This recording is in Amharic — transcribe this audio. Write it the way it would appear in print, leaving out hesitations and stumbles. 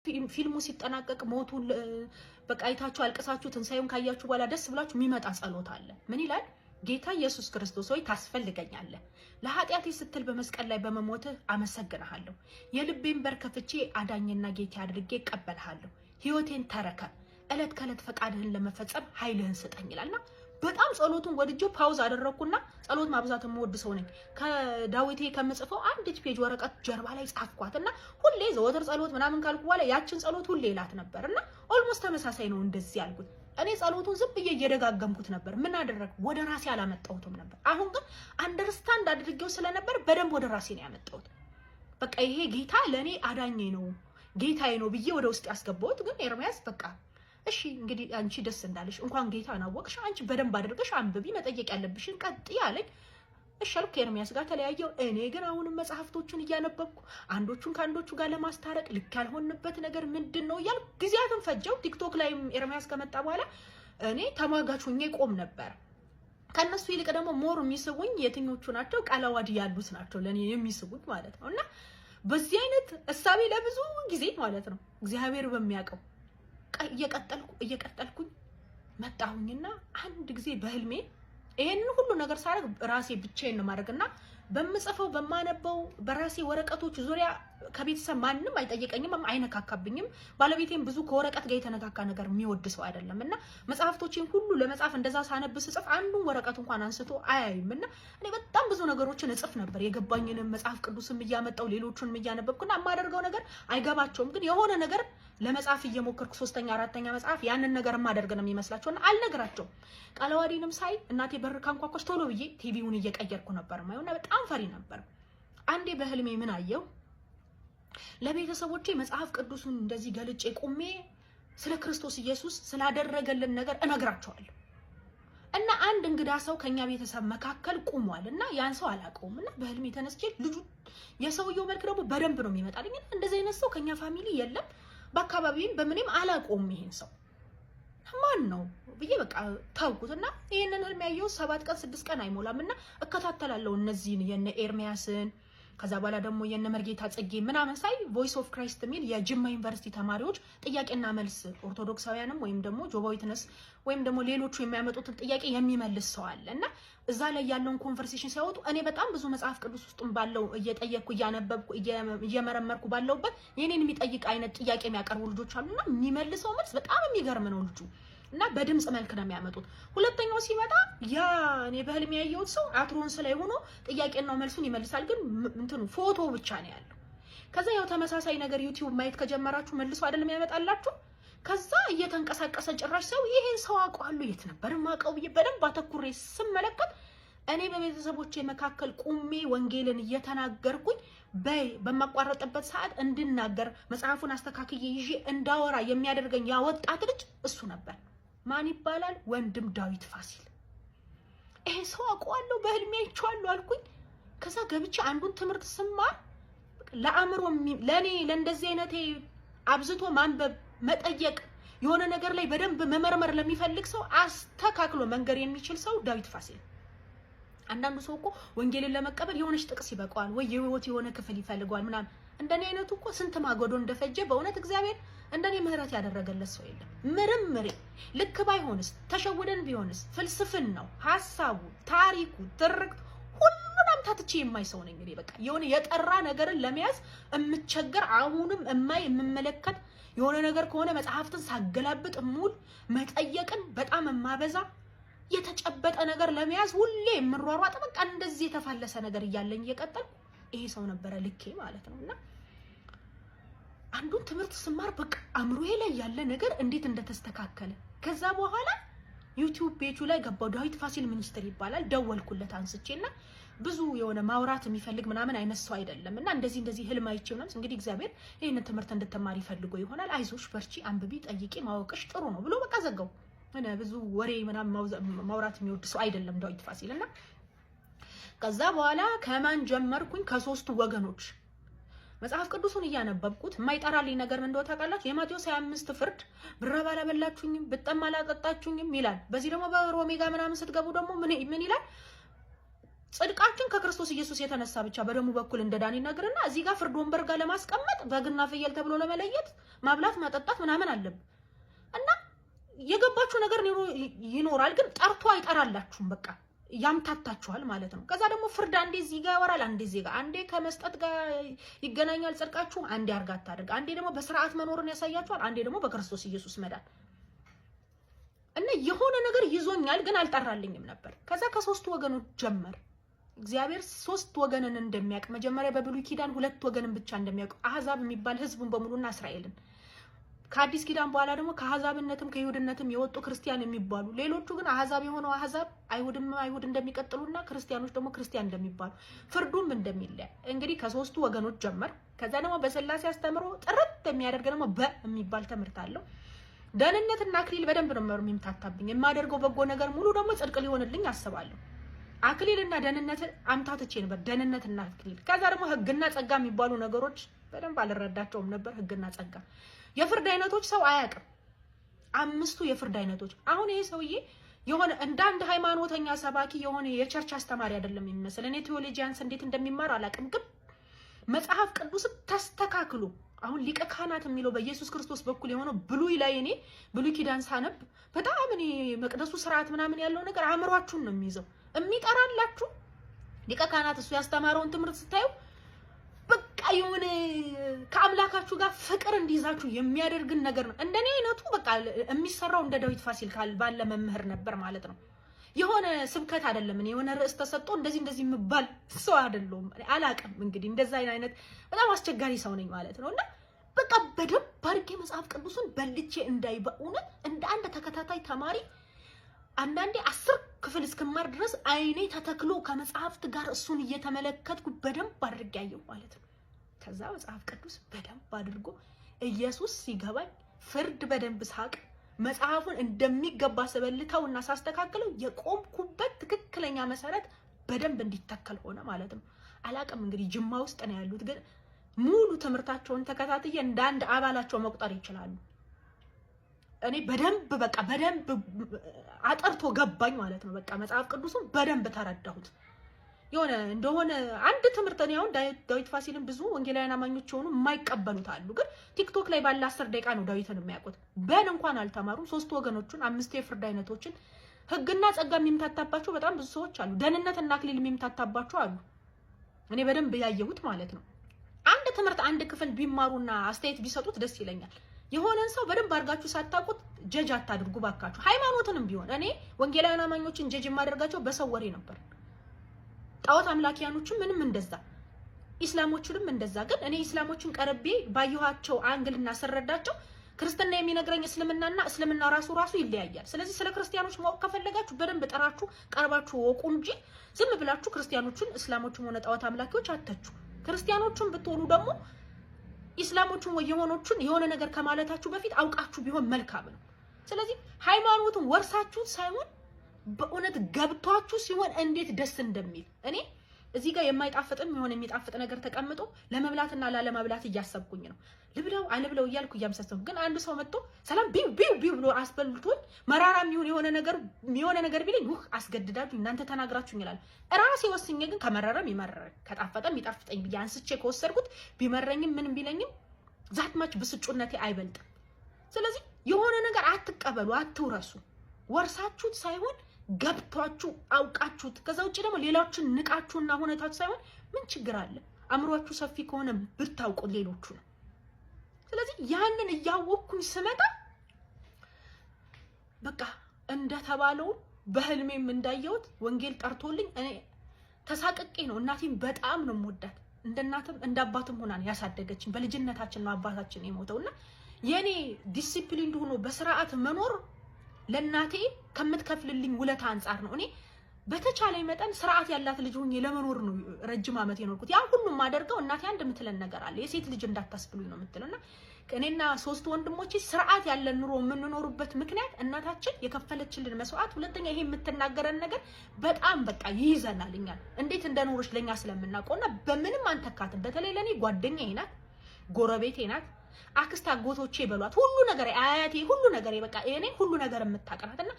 ፊልሙ ሲጠናቀቅ ሞቱን በቃ አይታችሁ አልቅሳችሁ ትንሳኤውን ካያችሁ በኋላ ደስ ብላችሁ የሚመጣ ጸሎት አለ። ምን ይላል? ጌታ ኢየሱስ ክርስቶስ ሆይ ታስፈልገኛለህ። ለኃጢአቴ ስትል በመስቀል ላይ በመሞትህ አመሰግንሃለሁ። የልቤን በር ከፍቼ አዳኝና ጌታ አድርጌ እቀበልሃለሁ። ሕይወቴን ተረከብ። ዕለት ከዕለት ፈቃድህን ለመፈጸም ኃይልህን ስጠኝ ይላልና በጣም ጸሎቱን ወድጄው pause አደረግኩና ጸሎት ማብዛት የምወድ ሰው ነኝ። ከዳዊቴ ከምጽፈው አንዲት page ወረቀት ጀርባ ላይ ጻፍኳት እና ሁሌ ዘወትር ጸሎት ምናምን ካልኩ በኋላ ያችን ጸሎት ሁሌ እላት ነበር እና almost ተመሳሳይ ነው እንደዚህ ያልኩት። እኔ ጸሎቱን ዝም ብዬ እየደጋገምኩት ነበር። ምን አደረግ ወደ ራሴ አላመጣሁትም ነበር። አሁን ግን understand አድርጌው ስለነበር በደንብ ወደ ራሴ ነው ያመጣሁት። በቃ ይሄ ጌታ ለእኔ አዳኜ ነው፣ ጌታዬ ነው ብዬ ወደ ውስጥ ያስገባሁት። ግን ኤርሚያስ በቃ እሺ እንግዲህ አንቺ ደስ እንዳለሽ፣ እንኳን ጌታን አወቅሽ፣ አንቺ በደንብ አድርገሽ አንብቢ፣ መጠየቅ ያለብሽን ቀጥይ አለኝ። እሺ አልኩ። ከኤርሚያስ ጋር ተለያየው። እኔ ግን አሁንም መጽሐፍቶቹን እያነበብኩ አንዶቹን ከአንዶቹ ጋር ለማስታረቅ ልክ ያልሆንበት ነገር ምንድን ነው እያልኩ ጊዜያትን ፈጀው። ቲክቶክ ላይም ኤርሚያስ ከመጣ በኋላ እኔ ተሟጋች ሆኜ ቆም ነበር። ከእነሱ ይልቅ ደግሞ more የሚስቡኝ የትኞቹ ናቸው? ቃለ ዓዋዲ ያሉት ናቸው ለእኔ የሚስቡኝ ማለት ነው። እና በዚህ አይነት እሳቤ ለብዙ ጊዜ ማለት ነው እግዚአብሔር በሚያውቀው እየቀጠልኩ እየቀጠልኩኝ መጣሁኝና አንድ ጊዜ በህልሜ ይሄንን ሁሉ ነገር ሳደርግ ራሴ ብቻዬን ነው ማድረግና በምጽፈው በማነበው በራሴ ወረቀቶች ዙሪያ ከቤተሰብ ማንም አይጠይቀኝም፣ አይነካካብኝም። ባለቤቴም ብዙ ከወረቀት ጋር የተነካካ ነገር የሚወድ ሰው አይደለም እና መጽሐፍቶቼን ሁሉ ለመጻፍ እንደዛ ሳነብ ስጽፍ አንዱን ወረቀት እንኳን አንስቶ አያይም እና እኔ በጣም ብዙ ነገሮችን እጽፍ ነበር። የገባኝንም መጽሐፍ ቅዱስም እያመጣው ሌሎቹንም እያነበብኩና የማደርገው ነገር አይገባቸውም፣ ግን የሆነ ነገር ለመጻፍ እየሞከርኩ ሶስተኛ አራተኛ መጽሐፍ ያንን ነገር የማደርግ ነው የሚመስላቸውና አልነግራቸውም። ቃለ ዓዋዲንም ሳይ እናቴ በር ካንኳኳች ቶሎ ብዬ ቲቪውን እየቀየርኩ ነበር ማየውና በጣም ፈሪ ነበር። አንዴ በህልሜ ምን አየው? ለቤተሰቦቼ መጽሐፍ ቅዱሱን እንደዚህ ገልጬ ቆሜ ስለ ክርስቶስ ኢየሱስ ስላደረገልን ነገር እነግራቸዋለሁ። እና አንድ እንግዳ ሰው ከኛ ቤተሰብ መካከል ቆሟል እና ያን ሰው አላውቀውም እና በህልሜ ተነስቼ ልጁ የሰውየው መልክ ደግሞ በደንብ ነው የሚመጣልኝ። እና እንደዚህ አይነት ሰው ከኛ family የለም፣ በአካባቢም በምንም አላውቀውም። ይሄን ሰው ማን ነው ብዬ በቃ ታውኩት። እና ይሄንን ህልም ያየሁት 7 ቀን 6 ቀን አይሞላም እና እከታተላለሁ እነዚህን የነ ኤርሚያስን፣ ከዛ በኋላ ደግሞ የነ መርጌታ ጽጌ ምናምን ሳይ Voice of Christ የሚል የጅማ ዩኒቨርሲቲ ተማሪዎች ጥያቄና መልስ ኦርቶዶክሳውያንም ወይም ደግሞ Jehovah Witness ወይም ደግሞ ሌሎቹ የሚያመጡትን ጥያቄ የሚመልስ ሰው አለ እና እዛ ላይ ያለውን conversation ሲያወጡ እኔ በጣም ብዙ መጽሐፍ ቅዱስ ውስጥም ባለው እየጠየቅኩ እያነበብኩ እየመረመርኩ ባለውበት የኔን የሚጠይቅ አይነት ጥያቄ የሚያቀርቡ ልጆች አሉና የሚመልሰው መልስ በጣም የሚገርም ነው ልጁ። እና በድምጽ መልክ ነው የሚያመጡት። ሁለተኛው ሲመጣ ያ እኔ በህልም ያየሁት ሰው አትሮንስ ላይ ሆኖ ጥያቄና መልሱን ይመልሳል፣ ግን እንትኑ ፎቶ ብቻ ነው ያለው። ከዛ ያው ተመሳሳይ ነገር ዩቲዩብ ማየት ከጀመራችሁ መልሶ አይደለም ያመጣላችሁ። ከዛ እየተንቀሳቀሰ ጭራሽ ሰው ይሄን ሰው አውቀዋለሁ፣ የት ነበር የማውቀው ብዬ በደንብ አተኩሬ ስመለከት እኔ በቤተሰቦቼ መካከል ቁሜ ወንጌልን እየተናገርኩኝ በማቋረጥበት ሰዓት እንድናገር መጽሐፉን አስተካክዬ ይዤ እንዳወራ የሚያደርገኝ ያ ወጣት ልጅ እሱ ነበር። ማን ይባላል? ወንድም ዳዊት ፋሲል። ይሄ ሰው አውቀዋለሁ፣ በህልሜ አይቼዋለሁ አልኩኝ። ከዛ ገብቼ አንዱን ትምህርት ስማር ለአእምሮ ለእኔ ለእንደዚህ አይነቴ አብዝቶ ማንበብ መጠየቅ የሆነ ነገር ላይ በደንብ መመርመር ለሚፈልግ ሰው አስተካክሎ መንገር የሚችል ሰው ዳዊት ፋሲል። አንዳንዱ ሰው እኮ ወንጌልን ለመቀበል የሆነች ጥቅስ ይበቃዋል ወይ የህይወት የሆነ ክፍል ይፈልገዋል ምናምን። እንደኔ አይነቱ እኮ ስንት ማገዶ እንደፈጀ በእውነት እግዚአብሔር እንደኔ ምህረት ያደረገለት ሰው የለም። ምርምሬ ልክ ባይሆንስ፣ ተሸውደን ቢሆንስ፣ ፍልስፍን ነው ሀሳቡ፣ ታሪኩ፣ ትርክት ሁሉን አምታትቼ የማይ ሰው ነኝ እኔ። በቃ የሆነ የጠራ ነገርን ለመያዝ የምቸገር አሁንም እማይ የምመለከት የሆነ ነገር ከሆነ መጽሐፍትን ሳገላብጥ ሙል መጠየቅን በጣም የማበዛ የተጨበጠ ነገር ለመያዝ ሁሌ የምሯሯጥ በቃ እንደዚህ የተፋለሰ ነገር እያለኝ እየቀጠልኩ ይሄ ሰው ነበረ ልኬ ማለት ነው። እና አንዱን ትምህርት ስማር በቃ አእምሮዬ ላይ ያለ ነገር እንዴት እንደተስተካከለ። ከዛ በኋላ ዩቲዩብ ቤቱ ላይ ገባው። ዳዊት ፋሲል ሚኒስትር ይባላል። ደወልኩለት አንስቼና ብዙ የሆነ ማውራት የሚፈልግ ምናምን አይነት ሰው አይደለም እና እንደዚህ እንደዚህ ህልም አይቼ ምናምን እንግዲህ እግዚአብሔር ይህንን ትምህርት እንድትማር ይፈልጎ ይሆናል። አይዞሽ፣ በርቺ፣ አንብቢ፣ ጠይቂ፣ ማወቅሽ ጥሩ ነው ብሎ በቃ ዘጋው። ብዙ ወሬ ምናምን ማውራት የሚወድ ሰው አይደለም ዳዊት ፋሲል። እና ከዛ በኋላ ከማን ጀመርኩኝ? ከሶስቱ ወገኖች መጽሐፍ ቅዱሱን እያነበብኩት የማይጠራልኝ ነገር ምን እንደሆነ ታውቃላችሁ? የማቴዎስ 25 ፍርድ ብራብ አላበላችሁኝም፣ ብጠማ አላጠጣችሁኝም ይላል። በዚህ ደግሞ በሮሜ ጋር ምናምን ስትገቡ ደግሞ ምን ይላል? ጽድቃችን ከክርስቶስ ኢየሱስ የተነሳ ብቻ በደሙ በኩል እንደዳን ይናገርና እዚህ ጋር ፍርድ ወንበር ጋር ለማስቀመጥ በግና ፍየል ተብሎ ለመለየት ማብላት ማጠጣት ምናምን አለብን። እና የገባችሁ ነገር ይኖራል፣ ግን ጠርቶ አይጠራላችሁም። በቃ ያምታታችኋል ማለት ነው። ከዛ ደግሞ ፍርድ አንዴ እዚህ ጋር ያወራል፣ አንዴ እዚህ ጋር፣ አንዴ ከመስጠት ጋር ይገናኛል ጽድቃችሁ፣ አንዴ አርጋ አታድርግ፣ አንዴ ደግሞ በስርዓት መኖርን ያሳያችኋል፣ አንዴ ደግሞ በክርስቶስ ኢየሱስ መዳን። እና የሆነ ነገር ይዞኛል፣ ግን አልጠራልኝም ነበር። ከዛ ከሶስቱ ወገኖች ጀመር። እግዚአብሔር ሶስት ወገንን እንደሚያውቅ፣ መጀመሪያ በብሉይ ኪዳን ሁለት ወገንን ብቻ እንደሚያውቅ፣ አሕዛብ የሚባል ህዝቡን በሙሉና እስራኤልን፣ ከአዲስ ኪዳን በኋላ ደግሞ ከአሕዛብነትም ከይሁድነትም የወጡ ክርስቲያን የሚባሉ፣ ሌሎቹ ግን አሕዛብ የሆነው አሕዛብ አይሁድም አይሁድ እንደሚቀጥሉና ክርስቲያኖች ደግሞ ክርስቲያን እንደሚባሉ፣ ፍርዱም እንደሚለያይ እንግዲህ ከሶስቱ ወገኖች ጀመር። ከዛ ደግሞ በስላሴ አስተምሮ ጥርት የሚያደርግ ደግሞ የሚባል ትምህርት አለው። ደህንነትና አክሊል በደንብ ነው የሚምታታብኝ። የማደርገው በጎ ነገር ሙሉ ደግሞ ጽድቅ ሊሆንልኝ አስባለሁ። አክሊልና ደህንነት አምታትቼ ነበር። ደህንነትና አክሊል። ከዛ ደግሞ ህግና ጸጋ የሚባሉ ነገሮች በደንብ አልረዳቸውም ነበር። ህግና ጸጋ፣ የፍርድ አይነቶች ሰው አያውቅም። አምስቱ የፍርድ አይነቶች። አሁን ይሄ ሰውዬ የሆነ እንደ አንድ ሃይማኖተኛ ሰባኪ፣ የሆነ የ church አስተማሪ አይደለም የሚመስል። እኔ theologians እንዴት እንደሚማር አላውቅም፣ ግን መጽሐፍ ቅዱስ ተስተካክሎ አሁን ሊቀ ካህናት የሚለው በኢየሱስ ክርስቶስ በኩል የሆነው ብሉይ ላይ፣ እኔ ብሉይ ኪዳን ሳነብ በጣም እኔ መቅደሱ ስርዓት ምናምን ያለው ነገር አእምሯችሁን ነው የሚይዘው። የሚጠራላችሁ ሊቀ ካህናት እሱ ያስተማረውን ትምህርት ስታዩ በቃ የሆነ ከአምላካችሁ ጋር ፍቅር እንዲይዛችሁ የሚያደርግን ነገር ነው። እንደኔ አይነቱ በቃ የሚሰራው እንደ ዳዊት ፋሲል ባለ መምህር ነበር ማለት ነው። የሆነ ስብከት አይደለም። እኔ የሆነ ርዕስ ተሰጥቶ እንደዚህ እንደዚህ የምባል ሰው አይደለሁም። አላቅም፣ እንግዲህ እንደዛ አይነት በጣም አስቸጋሪ ሰው ነኝ ማለት ነው። እና በቃ በደንብ አድርጌ መጽሐፍ ቅዱሱን በልቼ እንዳይ፣ በእውነት እንደ አንድ ተከታታይ ተማሪ አንዳንዴ 10 ክፍል እስክማር ድረስ አይኔ ተተክሎ ከመጽሐፍት ጋር እሱን እየተመለከትኩ በደንብ አድርጌ ያየሁ ማለት ነው። ከዛ መጽሐፍ ቅዱስ በደንብ አድርጎ ኢየሱስ ሲገባኝ፣ ፍርድ በደንብ ሳቅ፣ መጽሐፉን እንደሚገባ ስበልተው እና ሳስተካክለው የቆምኩበት ትክክለኛ መሰረት በደንብ እንዲተከል ሆነ ማለት ነው። አላቅም፣ እንግዲህ ጅማ ውስጥ ነው ያሉት፣ ግን ሙሉ ትምህርታቸውን ተከታትዬ እንደ አንድ አባላቸው መቁጠር ይችላሉ። እኔ በደንብ በቃ በደንብ አጠርቶ ገባኝ ማለት ነው። በቃ መጽሐፍ ቅዱሱን በደንብ ተረዳሁት። የሆነ እንደሆነ አንድ ትምህርት፣ እኔ አሁን ዳዊት ፋሲልን ብዙ ወንጌላውያን አማኞች የሆኑ የማይቀበሉት አሉ። ግን ቲክቶክ ላይ ባለ 10 ደቂቃ ነው ዳዊትን የሚያውቁት። በን እንኳን አልተማሩም። ሶስቱ ወገኖቹን፣ አምስቱ የፍርድ አይነቶችን፣ ሕግና ጸጋ የሚምታታባቸው በጣም ብዙ ሰዎች አሉ። ደህንነትና አክሊል የሚምታታባቸው አሉ። እኔ በደንብ ያየሁት ማለት ነው። አንድ ትምህርት አንድ ክፍል ቢማሩና አስተያየት ቢሰጡት ደስ ይለኛል። የሆነን ሰው በደንብ አድርጋችሁ ሳታውቁት judge አታድርጉ ባካችሁ። ሃይማኖትንም ቢሆን እኔ ወንጌላውያን አማኞችን judge የማደርጋቸው በሰው ወሬ ነበር። ጣዖት አምላኪያኖችም ምንም እንደዛ፣ ኢስላሞቹንም እንደዛ። ግን እኔ ኢስላሞችን ቀርቤ ባየኋቸው angle ና ስረዳቸው ክርስትና የሚነግረኝ እስልምናና እስልምና ራሱ ራሱ ይለያያል። ስለዚህ ስለ ክርስቲያኖች ማወቅ ከፈለጋችሁ በደንብ ጠራችሁ ቀርባችሁ ወቁ እንጂ ዝም ብላችሁ ክርስቲያኖቹን እስላሞቹም ሆነ ጣዖት አምላኪዎች አተቹ። ክርስቲያኖቹን ብትሆኑ ደግሞ ኢስላሞቹን ወይ የሆኖቹን የሆነ ነገር ከማለታችሁ በፊት አውቃችሁ ቢሆን መልካም ነው። ስለዚህ ሃይማኖቱን ወርሳችሁት ሳይሆን በእውነት ገብቷችሁ ሲሆን እንዴት ደስ እንደሚል። እኔ እዚህ ጋር የማይጣፍጥም የሆነ የሚጣፍጥ ነገር ተቀምጦ ለመብላትና ላለመብላት እያሰብኩኝ ነው። ልብለው አልብለው እያልኩ እያምሰሰብኩ፣ ግን አንዱ ሰው መጥቶ ሰላም ቢው ቢው ቢው ብሎ አስበልቶኝ መራራ የሚሆን የሆነ ነገር ቢለኝ ውህ አስገድዳችሁ እናንተ ተናግራችሁኝ ይላል። ራሴ ወስኜ ግን ከመረረም ይመረረኝ ከጣፈጠም ይጣፍጠኝ ብዬ አንስቼ ከወሰድኩት ቢመረኝም ምንም ቢለኝም that much ብስጩነቴ አይበልጥም። ስለዚህ የሆነ ነገር አትቀበሉ፣ አትውረሱ። ወርሳችሁት ሳይሆን ገብቷችሁ አውቃችሁት። ከዛ ውጭ ደግሞ ሌሎችን ንቃችሁና ሁኔታችሁ ሳይሆን ምን ችግር አለ? አእምሯችሁ ሰፊ ከሆነ ብታውቁ ሌሎቹ ነው። ስለዚህ ያንን እያወቅኩኝ ስመጣ በቃ እንደተባለው በህልሜም እንዳየሁት ወንጌል ጠርቶልኝ እኔ ተሳቅቄ ነው። እናቴም በጣም ነው የምወዳት። እንደ እናትም እንደ አባትም ሆና ነው ያሳደገችኝ። በልጅነታችን ነው አባታችን የሞተው እና የኔ ዲሲፕሊን ሆኖ በስርዓት መኖር ለእናቴ ከምትከፍልልኝ ውለታ አንጻር ነው። እኔ በተቻለ መጠን ስርዓት ያላት ልጅ ሆኜ ለመኖር ነው ረጅም ዓመት የኖርኩት። ያን ሁሉ የማደርገው እናቴ አንድ የምትለን ነገር አለ፣ የሴት ልጅ እንዳታስብሉኝ ነው የምትለው። እና እኔና ሶስት ወንድሞቼ ስርዓት ያለን ኑሮ የምንኖሩበት ምክንያት እናታችን የከፈለችልን መስዋዕት፣ ሁለተኛ ይሄ የምትናገረን ነገር በጣም በቃ ይይዘናል። እኛን እንዴት እንደኖረች ለእኛ ስለምናውቀው እና በምንም አንተካትም። በተለይ ለእኔ ጓደኛዬ ናት፣ ጎረቤቴ ናት፣ አክስት አጎቶቼ በሏት ሁሉ ነገር፣ አያቴ፣ ሁሉ ነገር፣ በቃ እኔ ሁሉ ነገር የምታቀናት እና